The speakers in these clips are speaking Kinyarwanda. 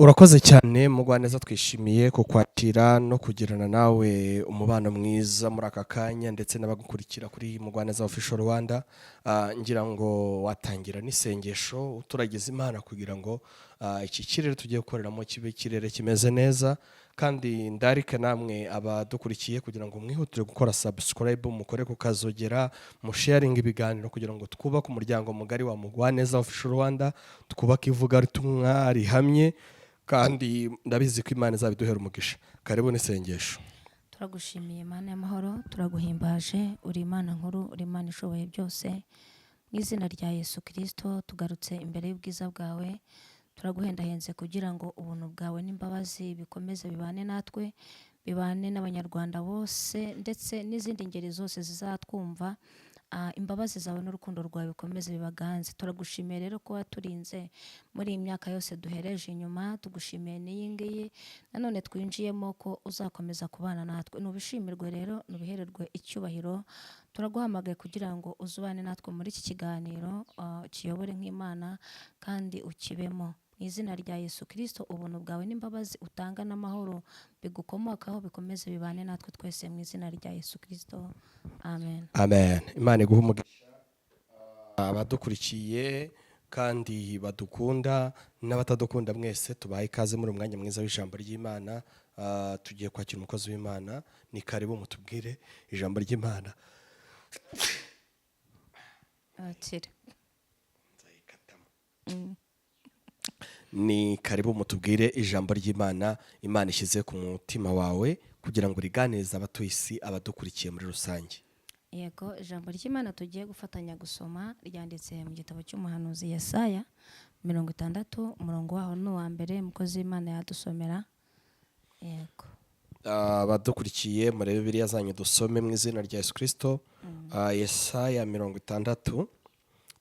Urakoze cyane, Mugwaneza. Twishimiye kukwakira no kugirana nawe umubano mwiza muri aka kanya, ndetse n'abagukurikira kuri Mugwaneza Official Rwanda. Ngira ngo watangira n'isengesho uturagiza Imana kugira ngo iki kirere tugiye gukoreramo kibe ikirere kimeze neza. Kandi ndarike namwe abadukurikiye kugira ngo mwihutire gukora subscribe, mukore ku kazogera, musharinga ibiganiro kugira ngo twubake umuryango mugari wa Mugwaneza Official Rwanda, twubake ivugabutumwa rihamye, kandi ndabizi ko Imana izabiduhera umugisha. Karibu n'isengesho. Turagushimiye, Imana y'amahoro, turaguhimbaje. Uri Imana nkuru, uri Imana ishoboye byose. Mu izina rya Yesu Kirisito tugarutse imbere y'ubwiza bwawe. Turaguhendahenze kugira ngo ubuntu bwawe n'imbabazi bikomeze bibane natwe, bibane n'Abanyarwanda bose ndetse n'izindi ngeri zose zizatwumva. Imbabazi zawe n'urukundo rwawe bikomeze bibaganze. Turagushimiye rero ko waturinze muri iyi myaka yose duhereje inyuma. Tugushimiye n'iyi ngiyi nanone twinjiyemo, ko uzakomeza kubana natwe. Nubishimirwe rero, nubihererwe icyubahiro. Turaguhamagaye kugira ngo uzubane natwe muri iki kiganiro, ukiyobore nk'Imana kandi ukibemo. Mu izina rya Yesu Kirisito, ubuntu bwawe n'imbabazi utanga n'amahoro bigukomokaho bikomeze bibane natwe twese, mu izina rya Yesu Kirisito, amen. Amen. Imana iguhe umugisha. Abadukurikiye kandi badukunda n'abatadukunda mwese, tubaye ikaze muri umwanya mwiza w'ijambo ry'Imana. Tugiye kwakira umukozi w'Imana. Ni karibu, mutubwire ijambo ry'Imana. Akira. Nzayikatamo. Ni karibu, mutubwire ijambo ry'Imana Imana ishyize ku mutima wawe kugira ngo riganirize abatuye isi, abadukurikiye muri rusange. Yego, ijambo ry'Imana tugiye gufatanya gusoma ryanditse mu gitabo cy'umuhanuzi Yesaya 60, umurongo waho ni uwa mbere. Umukozi w'Imana yadusomera, yego. Abadukurikiye, murebe Bibiliya zanyu, dusome mu izina rya Yesu Kirisito. Yesaya 60,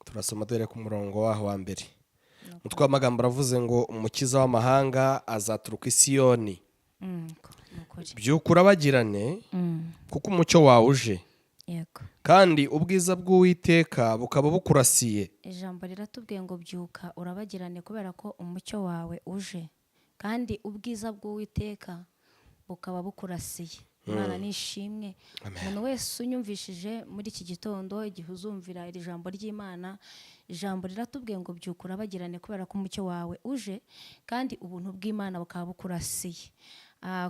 turasoma duhere ku murongo waho wa mbere. Umutwe w'amagambo aravuze ngo: "Umukiza w'amahanga azaturuka i Siyoni." Ni ukuri. Byuka urabagirane, kuko umucyo wawe uje, kandi ubwiza bw'Uwiteka bukaba bukurasiye. Ijambo riratubwiye ngo: "Byuka urabagirane, kubera ko umucyo wawe uje, kandi ubwiza bw'Uwiteka bukaba bukurasiye." Imana nishimwe. Amen. Umuntu wese unyumvishije muri iki gitondo, igihe uzumvira iri jambo ry'Imana, ijambo riratubwiye ngo: "Byuka urabagirane, kubera ko umucyo wawe uje, kandi ubuntu bw'Imana bukaba bukurasiye."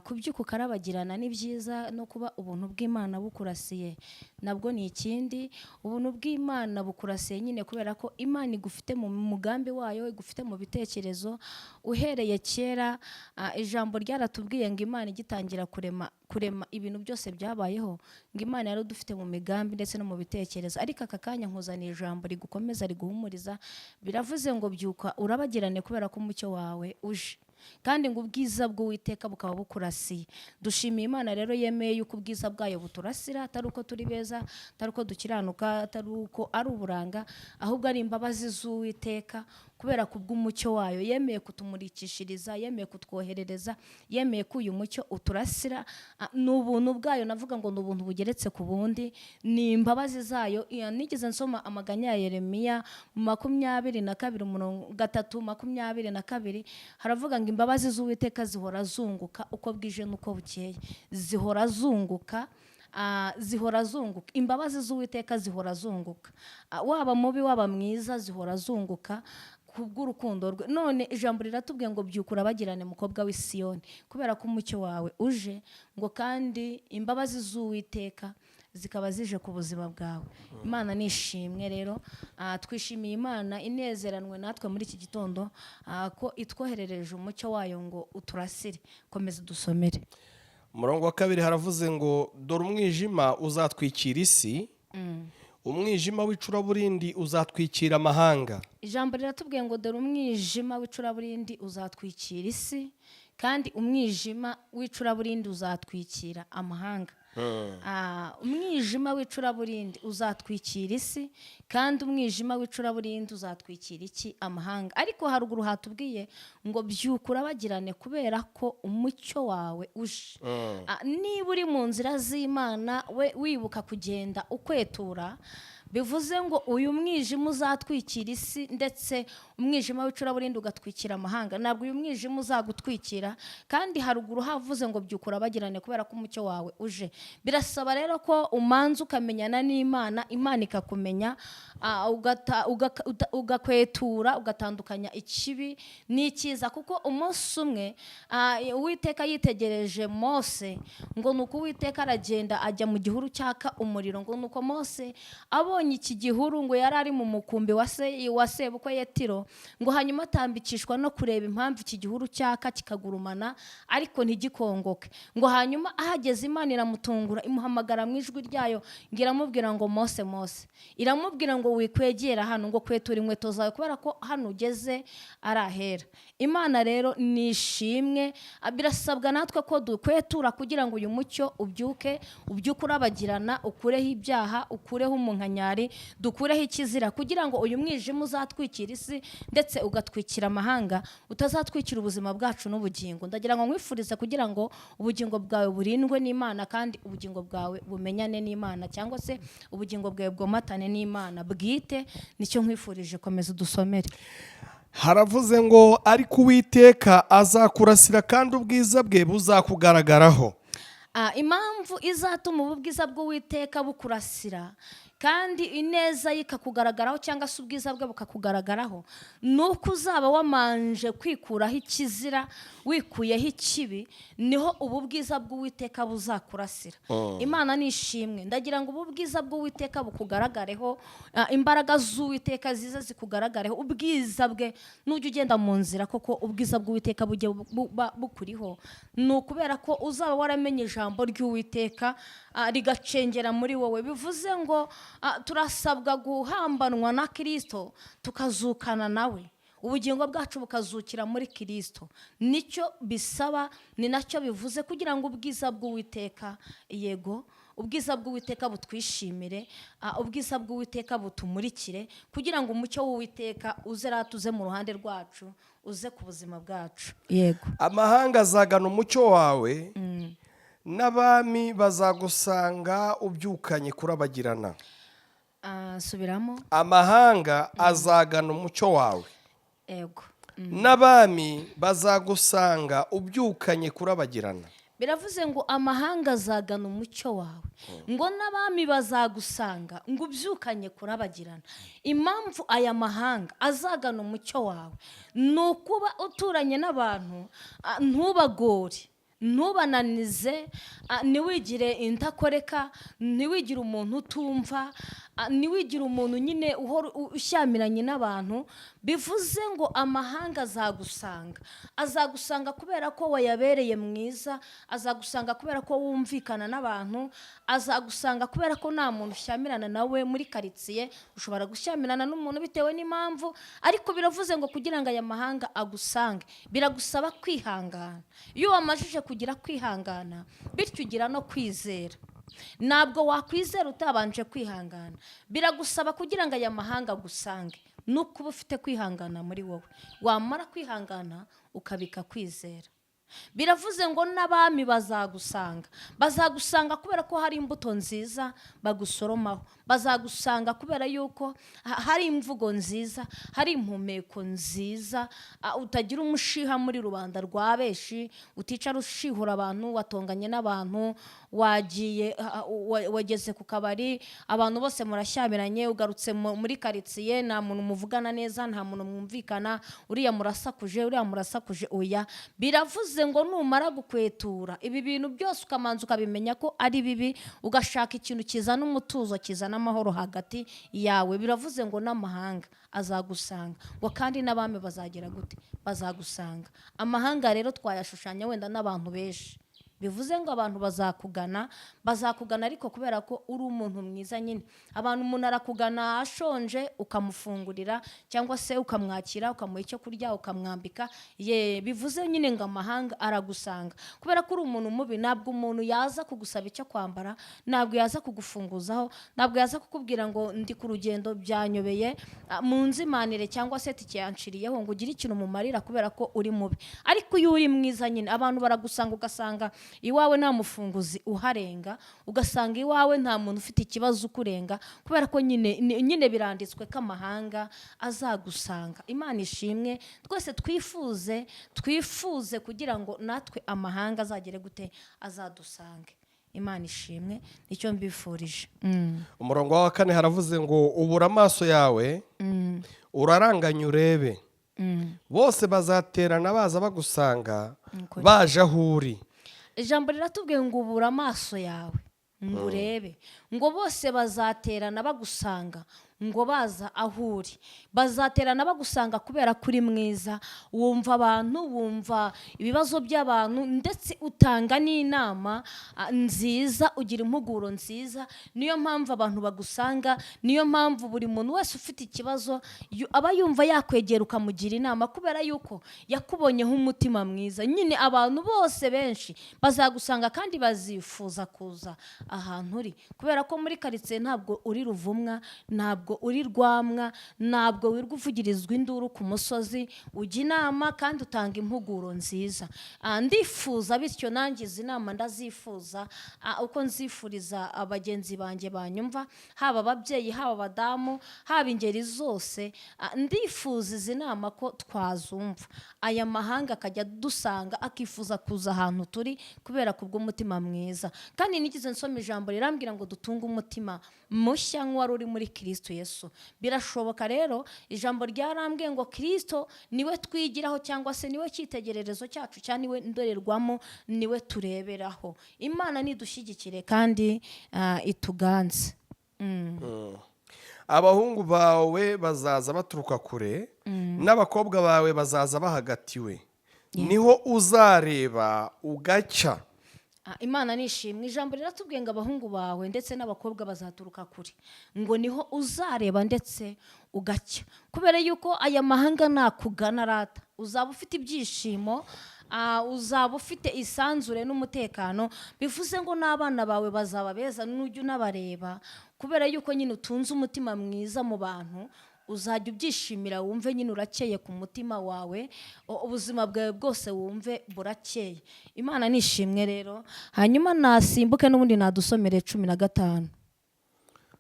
Kubyuka ukarabagirana ni byiza, no kuba ubuntu bw'Imana bukurasiye nabwo ni ikindi. Ubuntu bw'Imana bukurasiye nyine kubera ko Imana igufite mu mugambi wayo, igufite mu bitekerezo uhereye kera. Ijambo ryaratubwiye ngo Imana igitangira kurema ibintu byose byabayeho, ngo Imana yari idufite mu migambi ndetse no mu bitekerezo. Ariko aka kanya nkuzaniye ijambo rigukomeza, riguhumuriza. Biravuze ngo: "Byuka urabagirane, kubera ko umucyo wawe uje, kandi ngo ubwiza bw'Uwiteka bukaba bukurasiye." Dushimiye Imana rero yemeye yuko ubwiza bwayo buturasira, atari uko turi beza, atari uko dukiranuka, atari uko ari uburanga, ahubwo ari imbabazi z'Uwiteka, kubera kubw'umucyo wayo yemeye kutumurikishiriza, yemeye kutwoherereza, yemeye ko uyu mucyo uturasira. Ni ubuntu bwayo, navuga ngo ni ubuntu bugeretse ku bundi, ni imbabazi zayo. Iya, nigeze nsoma amaganya ya Yeremiya 22, umurongo 3, 22, haravuga ngo: "Imbabazi z'Uwiteka zihora zunguka uko bwije n'uko bukeye." Zihora zunguka, zihora zunguka. Imbabazi z'Uwiteka zihora zunguka. Waba mubi, waba mwiza, zihora zunguka kubw'urukundo rwe. None ijambo riratubwiye ngo: "Byuka urabagirane, mukobwa w'i Siyoni, kubera ko umucyo wawe uje," ngo kandi imbabazi z'Uwiteka zikaba zije ku buzima bwawe. Imana nishimwe rero. Twishimiye Imana inezeranwe natwe muri iki gitondo, ko itwoherereje umucyo wayo ngo uturasire. Komeza dusomere. Umurongo wa kabiri haravuze ngo: "Dore umwijima uzatwikira isi, umwijima w'icuraburindi uzatwikira amahanga." Ijambo riratubwiye ngo: "Dore umwijima w'icuraburindi uzatwikira isi, kandi umwijima w'icuraburindi uzatwikira amahanga." Umwijima w'icuraburindi uzatwikira isi, kandi umwijima w'icuraburindi uzatwikira iki? Amahanga. Ariko haruguru hatubwiye ngo: "Byuka urabagirane, kubera ko umucyo wawe uje." Niba uri mu nzira z'Imana, we wibuka kugenda ukwetura. Bivuze ngo uyu mwijima uzatwikira isi, ndetse umwijima w'icuraburindi ugatwikira amahanga, ntabwo uyu mwijima uzagutwikira. Kandi haruguru havuze ngo byukura bagirane kubera ko umucyo wawe uje. Birasaba rero ko umanza ukamenyana n'Imana, Imana ikakumenya, ugakwetura, ugatandukanya ikibi n'icyiza. Kuko umunsi umwe Uwiteka yitegereje Mose, ngo nuko Uwiteka aragenda ajya mu gihuru cyaka umuriro. Ngo nuko Mose abonye iki gihuru, ngo yari ari mu mukumbi wa se wa sebukwe Yetiro, ngo hanyuma atambikishwa no kureba impamvu iki gihuru cyaka kikagurumana ariko ntigikongoke. Ngo hanyuma ahageze Imana iramutungura, imuhamagara mu ijwi ryayo, ngo iramubwira ngo Mose, Mose, iramubwira ngo wikwegera hano, ngo kwetura inkweto zawe kubera ko hano ugeze ari ahera. Imana rero nishimwe. Birasabwa natwe ko dukwetura kugira ngo uyu mucyo ubyuke, ubyuke urabagirana, ukureho ibyaha, ukureho umunkanyari, dukureho ikizira, kugira ngo uyu mwijima uzatwikira isi ndetse ugatwikira amahanga utazatwikira ubuzima bwacu n'ubugingo. Ndagira ngo nkwifurize kugira ngo ubugingo bwawe burindwe n'Imana, kandi ubugingo bwawe bumenyane n'Imana, cyangwa se ubugingo bwawe bwomatane n'Imana bwite. Nicyo nkwifurije. Komeza udusomere. Haravuze ngo ariko Uwiteka azakurasira kandi ubwiza bwe buzakugaragaraho. Impamvu izatuma ubu bwiza bw'Uwiteka bukurasira kandi ineza ye ikakugaragaraho, cyangwa se ubwiza bwe bukakugaragaraho, ni uko uzaba wamanje kwikuraho ikizira, wikuyeho ikibi, niho ubu bwiza bw'Uwiteka buzakurasira. Imana nishimwe. Ndagira ngo ubu bwiza bw'Uwiteka bukugaragareho, imbaraga z'Uwiteka ziza zikugaragareho, ubwiza bwe nujya ugenda mu nzira koko ubwiza bw'Uwiteka bujye bukuriho. Ni ukubera ko uzaba waramenye ijambo ry'Uwiteka, rigacengera muri wowe. Bivuze ngo turasabwa guhambanwa na Kirisito tukazukana nawe, ubugingo bwacu bukazukira muri Kirisito. Nicyo bisaba, ni nacyo bivuze kugira ngo ubwiza bw'Uwiteka, yego, ubwiza bw'Uwiteka butwishimire, ubwiza bw'Uwiteka butumurikire, kugira ngo umucyo w'Uwiteka uze ratuze mu ruhande rwacu, uze ku buzima bwacu. Yego. Amahanga azagana umucyo wawe, n'abami bazagusanga ubyukanye kurabagirana. Subiramo. Amahanga azagana umucyo wawe, Yego. n'abami bazagusanga ubyukanye kurabagirana. Biravuze ngo amahanga azagana umucyo wawe, ngo n'abami bazagusanga ngo ubyukanye kurabagirana. Impamvu aya mahanga azagana umucyo wawe ni ukuba uturanye n'abantu, ntubagore, ntubananize, ntiwigire intakoreka, ntiwigire umuntu utumva, ntiwigire umuntu nyine uhora ushyamiranye n'abantu. Bivuze ngo amahanga azagusanga, azagusanga kubera ko wayabereye mwiza, azagusanga kubera ko wumvikana n'abantu, azagusanga kubera ko nta muntu ushyamirana nawe muri karitsiye. Ushobora gushyamirana n'umuntu bitewe n'impamvu, ariko biravuze ngo kugira ngo aya mahanga agusange biragusaba kwihangana. Iyo wamajije kugira kwihangana, bityo ugira no kwizera. Ntabwo wakwizera utabanje kwihangana. Biragusaba kugira ngo aya mahanga agusange nuko uba ufite kwihangana muri wowe, wamara kwihangana ukabika kwizera. Biravuze ngo n'abami bazagusanga, bazagusanga kubera ko hari imbuto nziza bagusoromaho, bazagusanga kubera yuko hari imvugo nziza, hari impumeko nziza, utagira umushiha muri rubanda rwa benshi, uticara ushihura abantu, watonganye n'abantu, wagiye, wageze ku kabari abantu bose murashyamiranye, ugarutse muri karitsiye nta muntu muvugana neza, nta muntu mwumvikana, uriya murasakuje, uriya murasakuje. Oya, biravuze ngo numara gukwetura ibi bintu byose ukamanza ukabimenya ko ari bibi, ugashaka ikintu kizana umutuzo, kizana amahoro hagati yawe, biravuze ngo n'amahanga azagusanga, ngo kandi n'abami bazagera gute? Bazagusanga. Amahanga rero twayashushanya wenda n'abantu benshi. Bivuze ngo abantu bazakugana, bazakugana ariko kubera ko uri umuntu mwiza nyine. Abantu, umuntu arakugana ashonje ukamufungurira, cyangwa se ukamwakira, ukamuha icyo kurya, ukamwambika. Ye, bivuze nyine ngo amahanga aragusanga kubera ko uri umuntu mubi. Ntabwo umuntu yaza kugusaba icyo kwambara, ntabwo yaza kugufunguzaho, ntabwo yaza kukubwira ngo ndi ku rugendo byanyobeye, munzimanire, cyangwa se tike yanciriyeho, ngo ugire ikintu umumarira kubera ko uri mubi. Ariko iyo uri mwiza nyine abantu baragusanga, ugasanga iwawe nta mufunguzi uharenga, ugasanga iwawe nta muntu ufite ikibazo ukurenga, kubera ko nyine biranditswe ko amahanga azagusanga. Imana ishimwe, twese twifuze kugira ngo natwe amahanga azagere gute, azadusange. Imana ishimwe, nicyo mbifurije. Umurongo wa kane haravuze ngo: "Ubura amaso yawe, uraranganye urebe, bose bazaterana baza bagusanga, Ukuri. baje aho uri." Ijambo riratubwiye ngo: "Ubura amaso yawe ngo urebe", ngo bose bazaterana bagusanga, ngo baza aho uri. Bazaterana bagusanga kubera ko uri mwiza, wumva abantu, wumva ibibazo by'abantu, ndetse utanga n'inama nziza, ugira impuguro nziza. Niyo mpamvu abantu bagusanga, niyo mpamvu buri muntu wese ufite ikibazo aba yumva yakwegera ukamugira inama, kubera yuko yakubonyeho umutima mwiza. Nyine abantu bose benshi bazagusanga kandi bazifuza kuza ahantu uri, kubera ko muri karitsiye ntabwo uri ruvumwa, ntabwo uri rwamwa, ntabwo wirwa uvugirizwa induru ku musozi. Ujya inama kandi utanga impuguro nziza. Ndifuza bityo nanjye izi nama ndazifuza, uko nzifuriza bagenzi banjye banyumva, haba ababyeyi, haba abadamu, haba ingeri zose. Ndifuza izi nama ko twazumva, aya mahanga akajya dusanga, akifuza kuza ahantu turi kubera kubw'umutima mwiza. Kandi nigeze nsoma ijambo rirambwira ngo dutunge umutima mushya nk'uwari uri muri Kirisito Yesu. Birashoboka rero. Ijambo ryarambwiye ngo Kirisito niwe twigiraho, cyangwa se niwe cyitegererezo cyacu, cyangwa niwe ndorerwamo, niwe tureberaho. Imana nidushyigikire kandi ituganze. "Abahungu bawe bazaza baturuka kure, n'abakobwa bawe bazaza bahagatiwe, niho uzareba ugacya." Imana nishimwe. Ijambo riratubwiye ngo abahungu bawe ndetse n'abakobwa bazaturuka kure, ngo niho uzareba ndetse ugacya. Kubera yuko aya mahanga nakugana rata, uzaba ufite ibyishimo, uzaba ufite isanzure n'umutekano. Bivuze ngo n'abana bawe bazaba beza nujya unabareba, kubera yuko nyine utunze umutima mwiza mu bantu. Uzajya ubyishimira, wumve nyine urakeye ku mutima wawe, ubuzima bwawe bwose wumve burakeye. Imana nishimwe rero. Hanyuma nasimbuke n'ubundi nadusomere 15.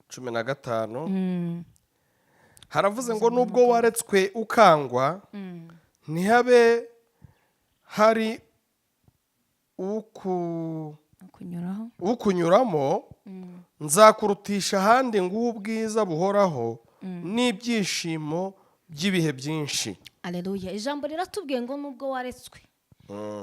15 haravuze ngo: "Nubwo waretswe ukangwa, ntihabe hari kunyuraho ukunyuramo, nzakurutisha ahandi, nguhe ubwiza buhoraho n'ibyishimo by'ibihe byinshi." Aleluya! Ijambo riratubwiye ngo nubwo waretswe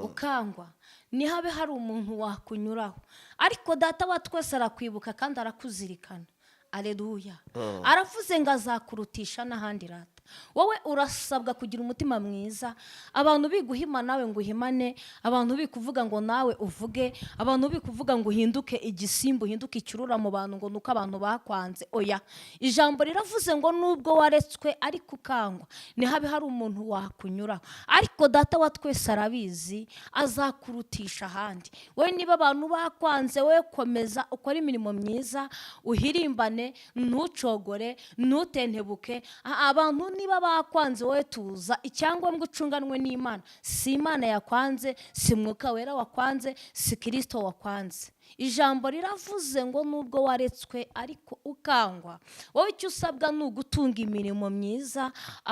ukangwa, ntihabe hari umuntu wakunyuraho, ariko Data wa twese arakwibuka kandi arakuzirikana. Aleluya! Aravuze ngo azakurutisha n'ahandi. Rata, wowe urasabwa kugira umutima mwiza. Abantu biguhima nawe ngo uhimane, abantu bikuvuga ngo nawe uvuge, abantu bikuvuga ngo uhinduke igisimba, uhinduke ikirura mu bantu, ngo nuko abantu bakwanze. Oya, ijambo riravuze ngo nubwo waretswe ariko ukangwa, ntihabe hari umuntu wakunyuraho, ariko Data wa twese arabizi, azakurutisha ahandi. Wowe niba abantu bakwanze, wowe komeza ukore imirimo myiza, uhirimbane, ntucogore, ntutentebuke. Abantu niba bakwanze, wowe tuza, icyangombwa ucunganwe n'Imana. Si Imana yakwanze, si Mwuka Wera wakwanze, si Kirisito wakwanze. Ijambo riravuze ngo nubwo waretswe ariko ukangwa, wowe icyo usabwa ni ugutunga imirimo myiza,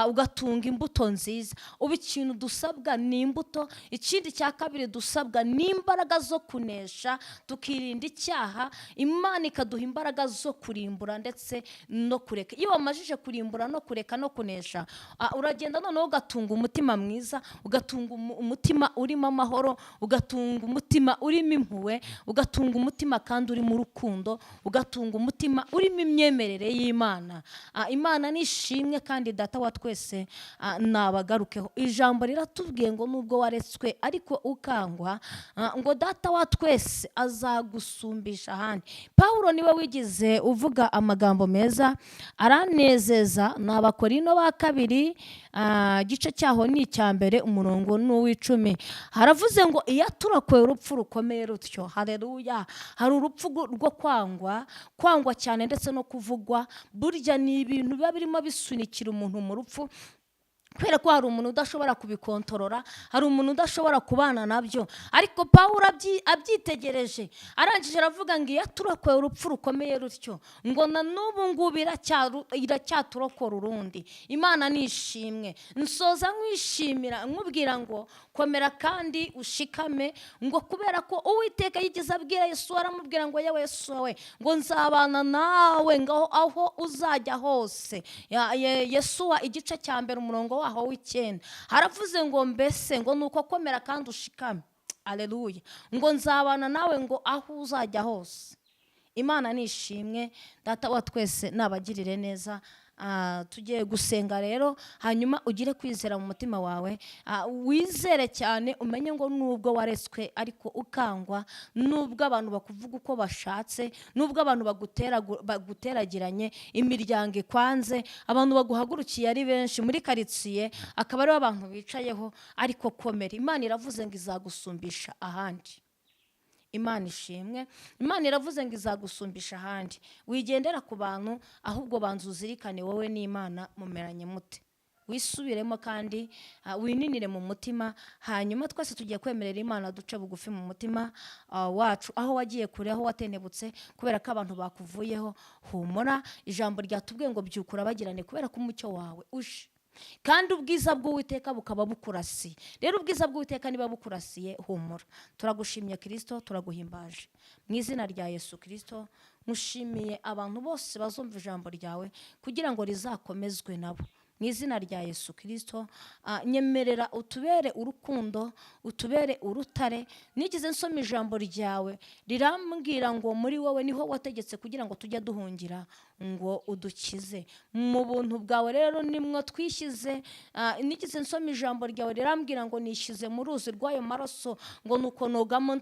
ugatunga imbuto nziza. Ubu ikintu dusabwa ni imbuto. Ikindi cya kabiri dusabwa ni imbaraga zo kunesha, tukirinda icyaha. Imana ikaduha imbaraga zo kurimbura ndetse no kureka. Iyo wamajije kurimbura no kureka no kunesha, uragenda noneho ugatunga umutima mwiza, ugatunga umutima urimo amahoro, ugatunga umutima urimo impuhwe, ugatunga umutima kandi urimo urukundo, ugatunga umutima urimo imyemerere y'Imana. Imana nishimwe kandi Data wa twese nabagarukeho. Ijambo riratubwiye ngo nubwo waretswe ariko ukangwa, ngo Data wa twese azagusumbisha ahandi. Pawulo niwe wigize uvuga amagambo meza aranezeza. Ni Abakorino ba kabiri, igice cyaho ni icya mbere, umurongo ni uw'icumi. Haravuze ngo iyo turakoye urupfu rukomeye rutyo. Hareruya! Hari urupfu rwo kwangwa, kwangwa cyane ndetse no kuvugwa. Burya ni ibintu biba birimo bisunikira umuntu mu rupfu. Kubera ko hari umuntu udashobora kubikontorora, hari umuntu udashobora kubana nabyo. Ariko Pawulo abyitegereje, arangije aravuga ngo iyo aturokoye urupfu rukomeye rutyo, ngo na n'ubu ngubu iracyaturokora urundi. Imana nishimwe. Nsoza nkwishimira, nkubwira ngo komera kandi ushikame, ngo kubera ko Uwiteka yigeze abwira Yesu, aramubwira ngo yewe Yesu we, ngo nzabana nawe ngaho aho uzajya hose. Yesuwa igice cya 1 umurongo waho w'9 haravuze ngo mbese ngo nuko komera kandi ushikame, aleluya, ngo nzabana nawe ngo aho uzajya hose. Imana nishimwe. Data wa twese nabagirire neza. Tugiye gusenga rero, hanyuma ugire kwizera mu mutima wawe, wizere cyane, umenye ngo nubwo waretswe ariko ukangwa, nubwo abantu bakuvuga uko bashatse, nubwo abantu baguteragiranye, imiryango ikwanze, abantu baguhagurukiye ari benshi muri karitsiye, akaba aribo abantu bicayeho, ariko komera. Imana iravuze ngo izagusumbisha ahandi. Imana ishimwe. Imana iravuze ngo izagusumbisha ahandi. Wigendera ku bantu, ahubwo banza uzirikane wowe n'Imana mumeranye mute, wisubiremo kandi wininire mu mutima. Hanyuma twese tugiye kwemerera Imana duce bugufi mu mutima wacu, aho wagiye kure, aho watenebutse kubera ko abantu bakuvuyeho. Humura, ijambo ryatubwiye ngo byukura bagirane, kubera ko umucyo wawe uje kandi ubwiza bw'Uwiteka bukaba bukurasiye. Rero ubwiza bw'Uwiteka niba bukurasiye, humura. Turagushimye Kirisito, turaguhimbaje mu izina rya Yesu Kirisito. Mushimiye abantu bose bazumva ijambo ryawe kugira ngo rizakomezwe nabo mu izina rya Yesu Kirisito. Nyemerera utubere urukundo, utubere urutare. Nigeze nsoma ijambo ryawe rirambwira ngo muri wowe niho wategetse kugira ngo tujye duhungira ngo udukize. Mu buntu bwawe rero nimwo twishyize. Nigeze nsoma ijambo ryawe rirambwira ngo nishyize mu ruzi rw'ayo maraso, ngo nuko nogamo.